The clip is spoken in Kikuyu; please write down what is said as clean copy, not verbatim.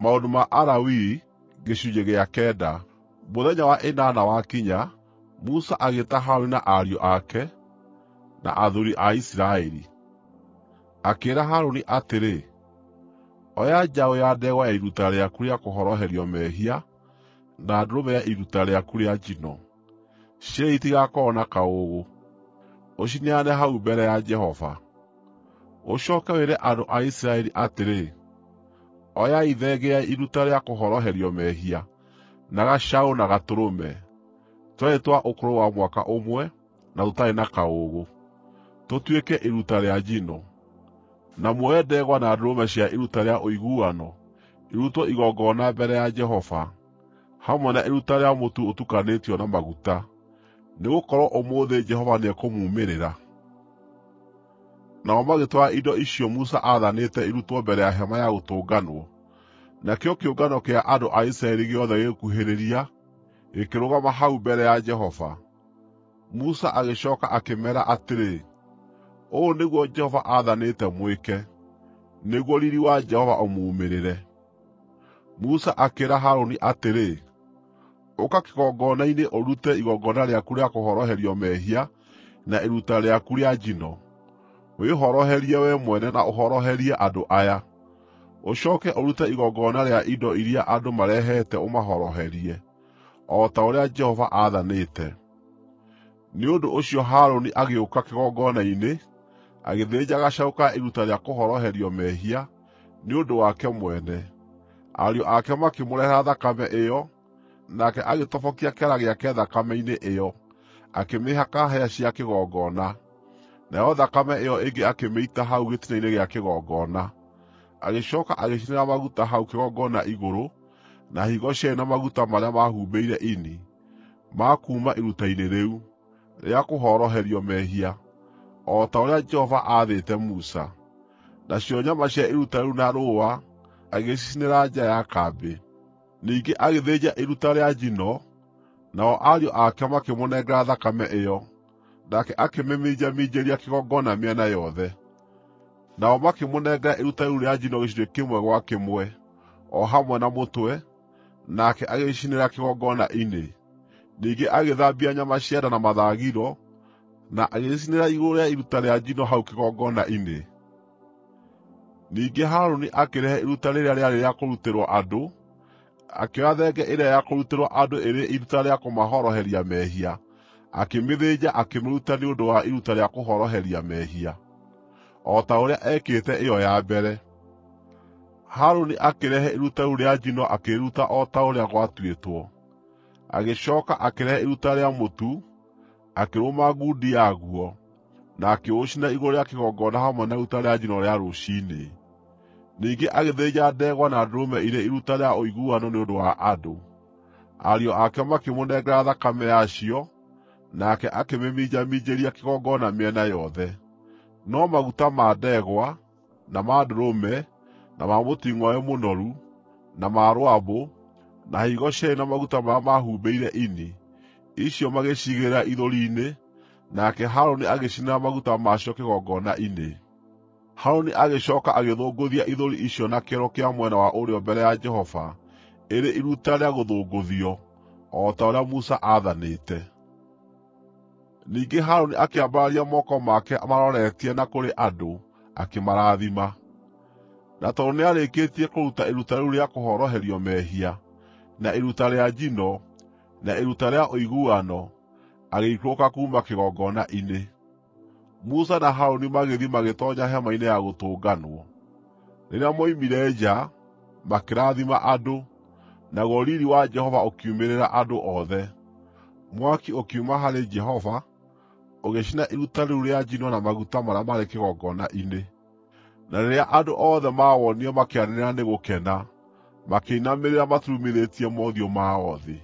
Maũndũ ma Alawii gĩcunjĩ gĩa kenda. Mũthenya wa ĩnana wakinya, Musa agĩĩta Harũni na ariũ ake, na athuuri a Isiraeli. Akĩĩra Harũni atĩrĩ, “Oya njaũ ya ndegwa ya iruta rĩaku rĩa kũhoroherio mehia na ndũrũme ya iruta rĩaku rĩa njino, cierĩ itigakorwo na kaũũgũ, ũcineane hau mbere ya Jehova. Ũcooke wĩre andũ a Isiraeli atĩrĩ, ‘Oyai thenge ya iruta rĩa kũhoroherio mehia, na gacaũ na gatũrũme, twerĩ twa ũkũrũ wa mwaka ũmwe na tũtarĩ na kaũũgũ, tũtuĩke iruta rĩa njino. Na muoye ndegwa na ndũrũme cia iruta rĩa ũiguano irutwo igongona mbere ya Jehova, hamwe na iruta rĩa mũtu ũtukanĩtio na maguta, nĩgũkorwo ũmũthĩ Jehova nĩekũmuumĩrĩra.’ ” Nao magĩtwara indo icio Musa aathanĩte irutwo mbere ya Hema-ya-Gũtũnganwo. Nakĩo kĩũngano kĩa andũ a Isiraeli gĩothe gĩgĩkuhĩrĩria, gĩkĩrũgama hau mbere ya Jehova. Musa agĩcooka akĩmeera atĩrĩ, “Ũũ nĩguo Jehova aathanĩte mwĩke, nĩguo riiri wa Jehova ũmuumĩrĩre.” Musa akĩĩra Harũni atĩrĩ, “Ũka kĩgongona-inĩ ũrute igongona rĩaku rĩa kũhoroherio mehia na iruta rĩaku rĩa njino, wĩhoroherie wee mwene na ũhoroherie andũ aya. Ũcooke ũrute igongona rĩa indo iria andũ marehete ũmahoroherie, o ta ũrĩa Jehova aathanĩte.” Nĩ ũndũ ũcio Harũni agĩũka kĩgongona-inĩ, agĩthĩnja gacaũ ka iruta rĩa kũhoroherio mehia nĩ ũndũ wake mwene. Ariũ ake makĩmũrehera thakame ĩyo, nake agĩtobokia kĩara gĩake thakame-inĩ ĩyo, akĩmĩhaka hĩa cia kĩgongona, nayo thakame ĩyo ĩngĩ akĩmĩita hau gĩtina-inĩ gĩa kĩgongona. Agĩcooka agĩcinĩra maguta hau kĩgongona igũrũ, na higo cierĩ na maguta marĩa mahumbĩire ini, ma kuuma iruta-inĩ rĩu rĩa kũhoroherio mehia, o ta ũrĩa Jehova aathĩte Musa. Nacio nyama cia iruta rĩu na rũũa agĩcicinĩra nja ya kambĩ. Ningĩ agĩthĩnja iruta rĩa njino, nao ariũ ake makĩmũnengera thakame ĩyo, nake akĩmĩminjaminjĩria kĩgongona mĩena yothe. Nao makĩmũnengera iruta rĩu rĩa njino gĩcunjĩ kĩmwe gwa kĩmwe, o hamwe na mũtwe, nake agĩcicinĩra kĩgongona-inĩ. Ningĩ agĩthambia nyama cia nda na mathagiro, na agĩcicinĩra igũrũ rĩa iruta rĩa njino hau kĩgongona-inĩ. Ningĩ Harũni akĩrehe iruta rĩrĩa rĩarĩ rĩa kũrutĩrwo andũ, akĩoya thenge ĩrĩa ya kũrutĩrwo andũ ĩrĩ iruta rĩa kũmahoroheria mehia, akĩmĩthĩnja akĩmĩruta nĩ ũndũ wa iruta rĩa kũhoroheria mehia, o ta ũrĩa ekĩte ĩyo ya mbere. Harũni akĩrehe iruta rĩu rĩa njino akĩrĩruta o ta ũrĩa gwatuĩtwo. Agĩcooka akĩrehe iruta rĩa mũtu, akĩrũma ngundi yaguo, na akĩũcinĩra igũrũ rĩa kĩgongona hamwe na iruta rĩa njino rĩa rũciinĩ. Ningĩ agĩthĩnja ndegwa na ndũrũme irĩ iruta rĩa ũiguano nĩ ũndũ wa andũ. Ariũ ake makĩmũnengera thakame yacio, nake akĩmĩminjaminjĩria kĩgongona mĩena yothe. No maguta ma ndegwa, na ma ndũrũme, na ma mũting'oe mũnoru, na ma rwambũ, na higo cierĩ na maguta marĩa mahumbĩire ini, icio magĩciigĩrĩra ithũri-inĩ, nake Harũni agĩcinĩra maguta macio kĩgongona-inĩ. Harũni agĩcooka agĩthũngũthia ithũri icio na kĩero kĩa mwena wa ũrĩo mbere ya Jehova ĩrĩ iruta rĩa gũthũngũthio, o ta ũrĩa Musa aathanĩte. Ningĩ Harũni akĩambararia moko make amaroretie na kũrĩ andũ, akĩmarathima. Na tondũ nĩarĩkĩtie kũruta iruta rĩu rĩa kũhoroherio mehia, na iruta rĩa njino, na iruta rĩa ũiguano, agĩikũrũka kuuma kĩgongona-inĩ. Musa na Harũni magĩthiĩ magĩtoonya Hema-inĩ ya Gũtũnganwo. Rĩrĩa moimire nja, makĩrathima andũ, naguo riiri wa Jehova ũkiumĩrĩra andũ othe. Mwaki ũkiuma harĩ Jehova, ũgĩcina iruta rĩu rĩa njino na maguta marĩa maarĩ kĩgongona-inĩ. Na rĩrĩa andũ othe maawonire makĩanĩrĩra nĩ gũkena, makĩinamĩrĩra maturumithĩtie mothiũ mao thĩ.